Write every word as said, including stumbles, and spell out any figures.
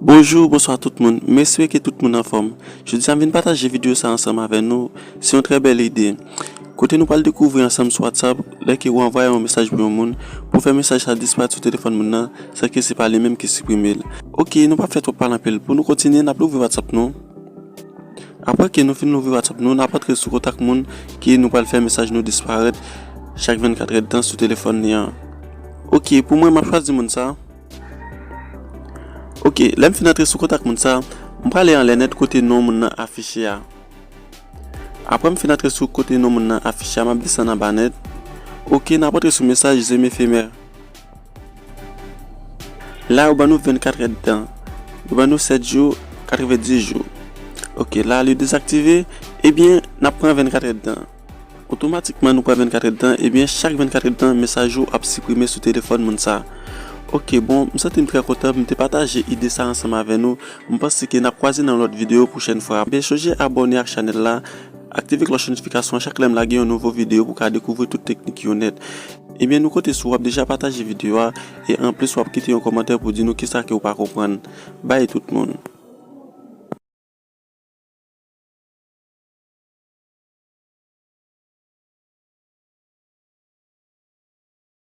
Bonjou, bonswa tout moun. M espere ke tout moun anfòm. Jodi a m vin pataje videyo sa ansanm avè nou. Se yon trè bèl ide. Kote nou pral dekouvri ansanm sou WhatsApp, lè ke ou anvwaye yon mesaj pou yon moun, pou fè mesaj sa disparèt sou telefòn moun nan, san ke se pa li menm ki siprime l. Oke, nou p ap fè twòp pale anpil. Pou nou kontinye, n ap louvri WhatsApp nou. Apre ke nou fin louvri WhatsApp nou, n ap antre sou kontak moun ke nou pral fè mesaj nou disparèt chak vennkat èdtan sou telefòn li an. Oke, pou mwen, m ap chwazi moun sa. Oke, lè m fin antre sou kontak moun sa, m prale anlè nèt kote non moun nan afiche a. Apre m fin antre sou kote non moun nan afiche a, m ap desann anba nèt. Oke, n ap antre sou mesaj Zeme Femè. La, yo ban nou vennkat èdtan. Yo ban nou sèt jou, katrevenndis jou. Oke, la, li dezaktive. Ebyen, n ap pran vennkat èdtan. Otomatikman, nou pran vennkat èdtan. Ebyen, chak vennkat èdtan, mesaj ou ap siprime sou telefòn moun sa. Oke, bon, m santi m trè kontan, m te pataje ide sa ansanm avè nou. M panse ke n ap kwaze nan lòt videyo pwochèn fwa. Ebyen, sonje abòne ak chanèl la, aktive klòch notifikasyon an chak lè m lage yon nouvo videyo pou w ka dekouvri tout teknik yo nèt. Ebyen, nou konte sou w ap deja pataje videyo a, e anplis w ap kite yon kòmantè pou di nou kisa ke w pa konprann. Bay tout moun.